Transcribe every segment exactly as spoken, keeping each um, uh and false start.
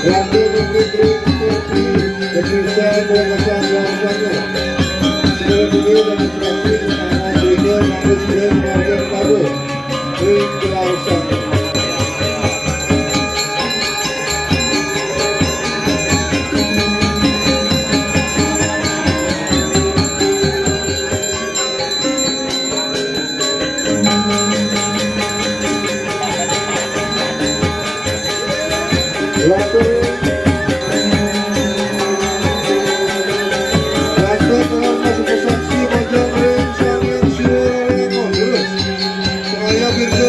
Wakil Menteri Seperti Keputusan Pengawasan Laksana. Segala dulu dan terakhir, nama beliau Mabes Brigjen Marian Pabo. Ring Kelausan. Latur. Latur telah masuk ke saksi majang ring sangin suara lengo. Terus. Saya Firza.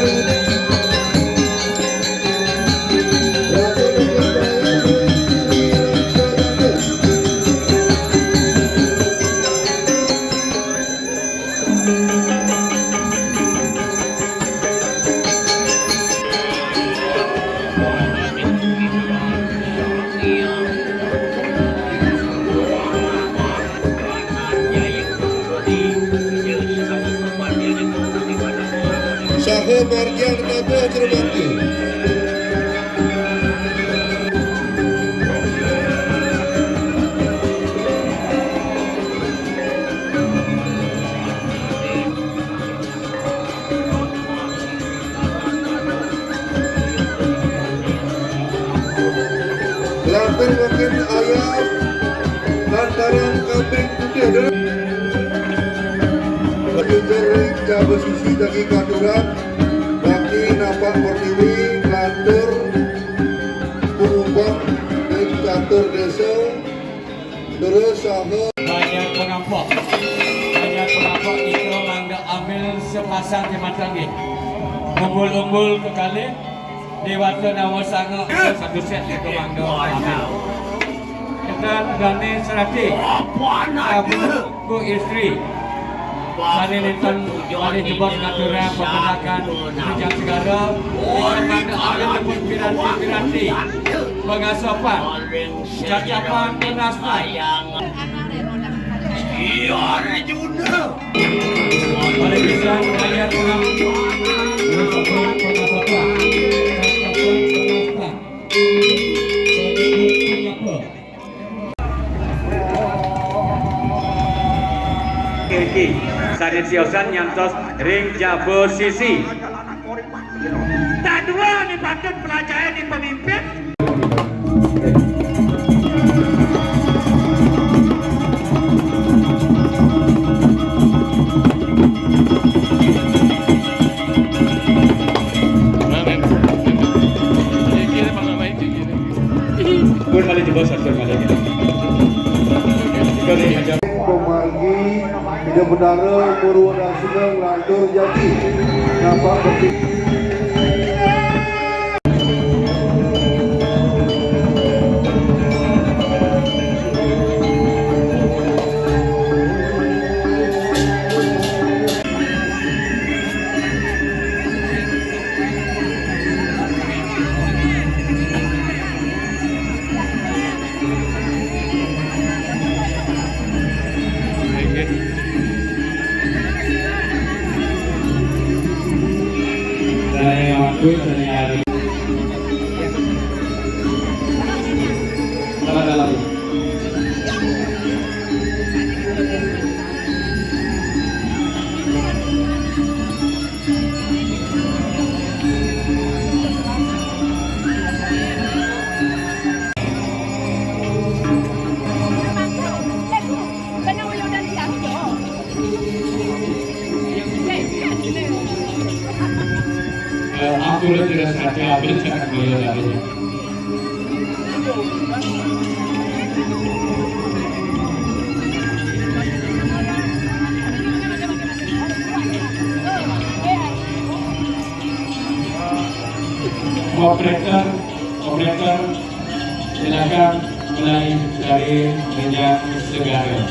Saha margiang napa jero bakti? Lantur mangkin ayam lantaran kambing putih dulu. Bagi jering jaga sisi daging katuran, bagi napak pertiwi, lantur pengubah ring catur desa, terus saha. Banyak pengampok. Banyak pengampok kita mangga ambil sepasang jematan nggih. Umbul-umbul kekalih, Dewata Nawa Sanga, satu set kita mangga ambil. Kita Dane Serati. Abu ku istri. Sane nenten malih jebos ngaturang pementakan Rejang Segara. Kita mangga ambil piranti-piranti. Pengasopan. Cacapan tunas. Iya, Arjuna. Oleh pisan ayat orang. Niki, sané siosan nyantos ring jaba sisi. Tadua ni patut pelajaran di pemimpin. Pun malih jebos, pun malih. Jika diajak pemargi, Ida Bendara Purwodaksina nglantur jati. Napak peti. Turut jero saja, ambil jarak beliau tadi. Operator, operator, silakan mulai dari Rejang Segara.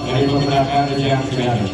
Dari pergerakan Rejang Segara.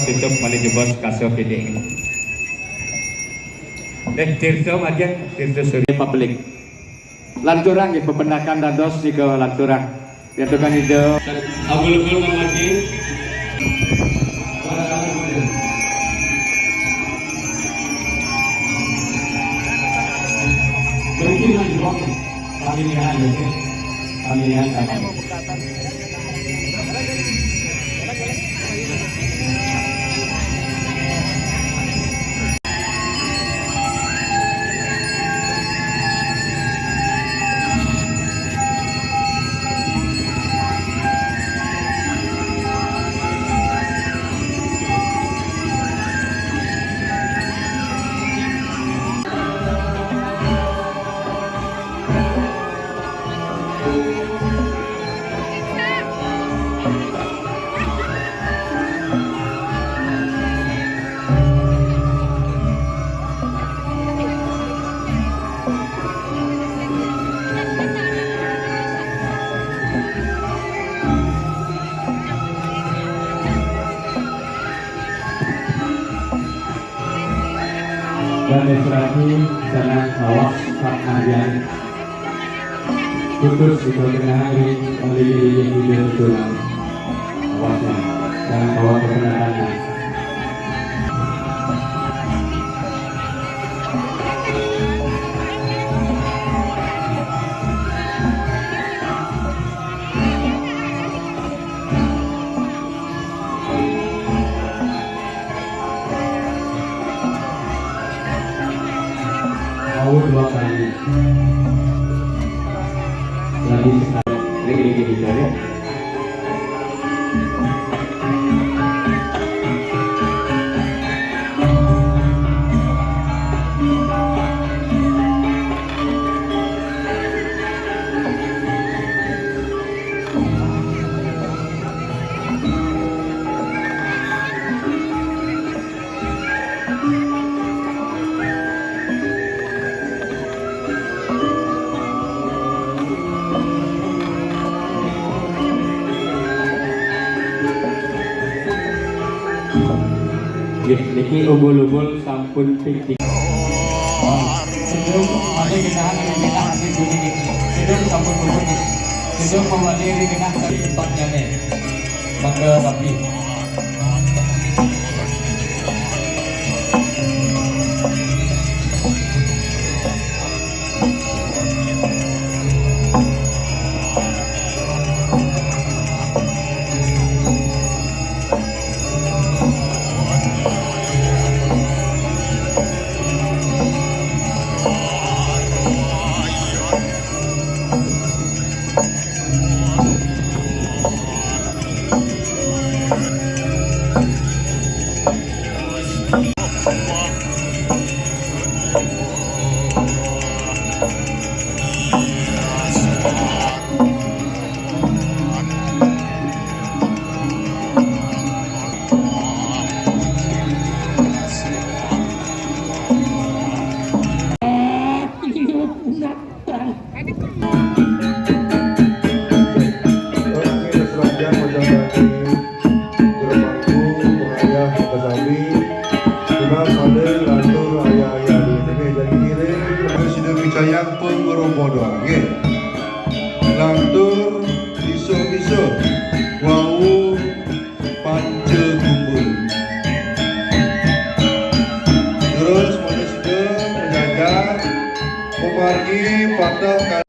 Tutup malih jebos kaso kidik. Eh, tirta madian, tirta suri. Publik. Lanturang nggih, pependakan dados nika lanturang. Yatukan Ida. Abul-abul mangkin. Mungkin lagi waktu. Pamilihan, ya, pamilihan. Dane seraku sana kawas Pak Aryan. Putus di kota Nahari, oleh diri yang tidak betulan. Kawasnya, dan kawas kebenarannya. Mau dua kali. Lagi sekali. Lagi, lagi, lagi, ya. Nggih, niki umbul-umbul sampun ping tiga. Sedung malih genah niki genah niki niki. Sedung sampun puput niki. Sedung malih niki genah dari tempatnya nih. Mangga rapi. Oke, selanjutnya mendampingi juru panggung, pengayah, kesami, tunas, malih, lantur, ayah-ayah, dulu ini jadi ngiring, terus sudah bicayang pengurung bodoh, oke. Lantur, iso-iso, wau, Panca Kumbul. Terus manusia menjajar, memargi patah kali.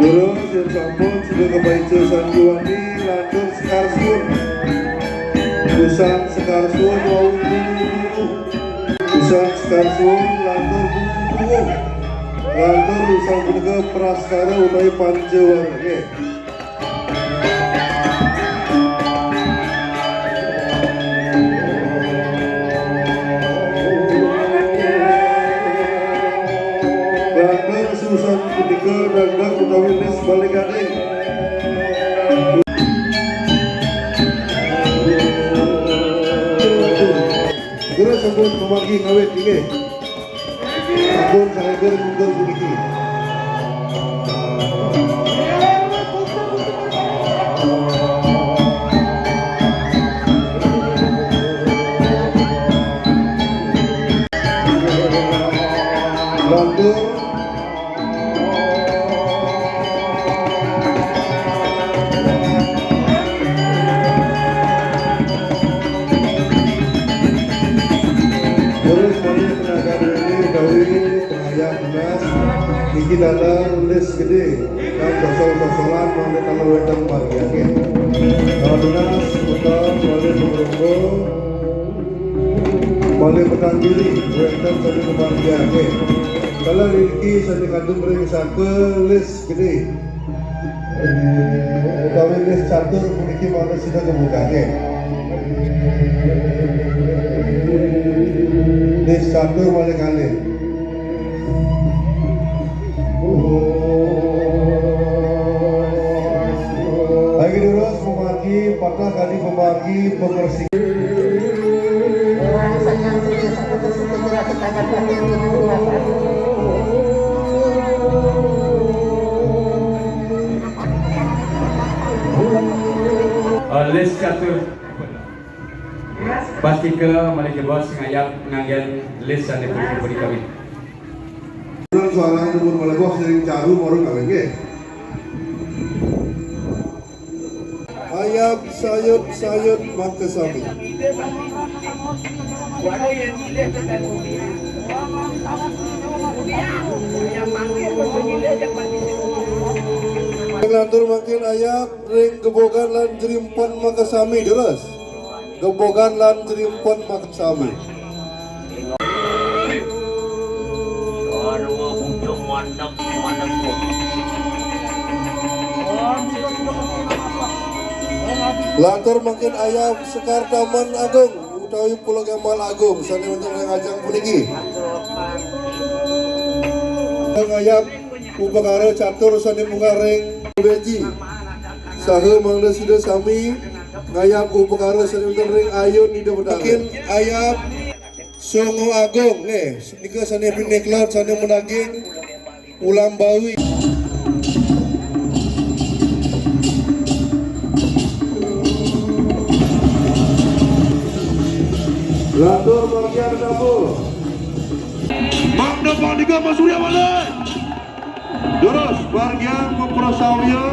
Terus yang sampun sudah kebaca sandiwani, lantur sekar suwun. Usan sekar suwun, wau. Usan sekar suwun, lantur buku. Lantur usan punika praskara utawi panca warga. Lantur usan punika dagdag utawi lis balik gading. Terus sampun memargi ngawit inggih. Sampun saeger mundur puniki. Lantur Terus kami tenaga ini utawi pengayah tunas niki dalam lis gede dan sosol-sosolan mangke kalau wonten margi. Kalau tunas putar wali pengrunggu, wali petang diri wonten sami kemargiake. Kalau niki sami kandung ring saka lis gede. Utawi lis catur puniki malih sida kebukahe. Lis catur malih kalih. Ayo terus memargi patah kali memargi pengersik. Eh, lis catur. Pastika malih jebos ngayap nganggen lis sane punika punika. Suarane pun malih bos ring caru baru kawin nggih. Ayap sayut-sayut makasami. Lantur mangkin ayap ring gebogan lan jerimpun makasami, deres. Gebogan lan jerimpun makasami. Lantur mangkin ayap Sekar Taman Agung utawi Pulau Gambal Agung sane wonten ring ajeng puniki. Ngayap upakara catur sane munggah ring Beji. Saha mangda sida sami ngayap upakara sane wonten ring ayun Ida Betara. Mangkin ayap Sungu Agung, nggih, nika sané piniklot, sané menaging ulam bawi. Lantur bagian dapur. Mangda Pang Tiga Mas Surya Wali. Durus, bagian mempersaulya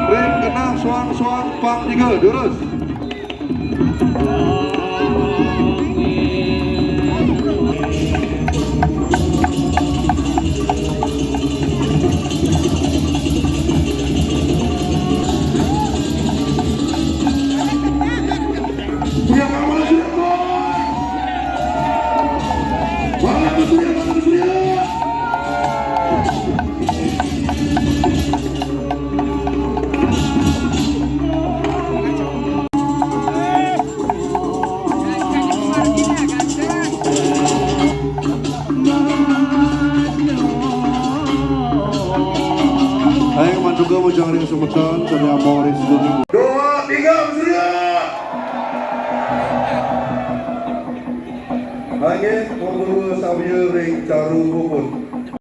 ring genah soang-soang Pang Tiga, durus. Surya Kamala, Surya Kamala. Bala Surya, Bala Surya. Ayo, mantuka mujang ring semeton, sané amauris dumun. Dua, tiga, Surya. Angin, monggo sambil ring caru pupun.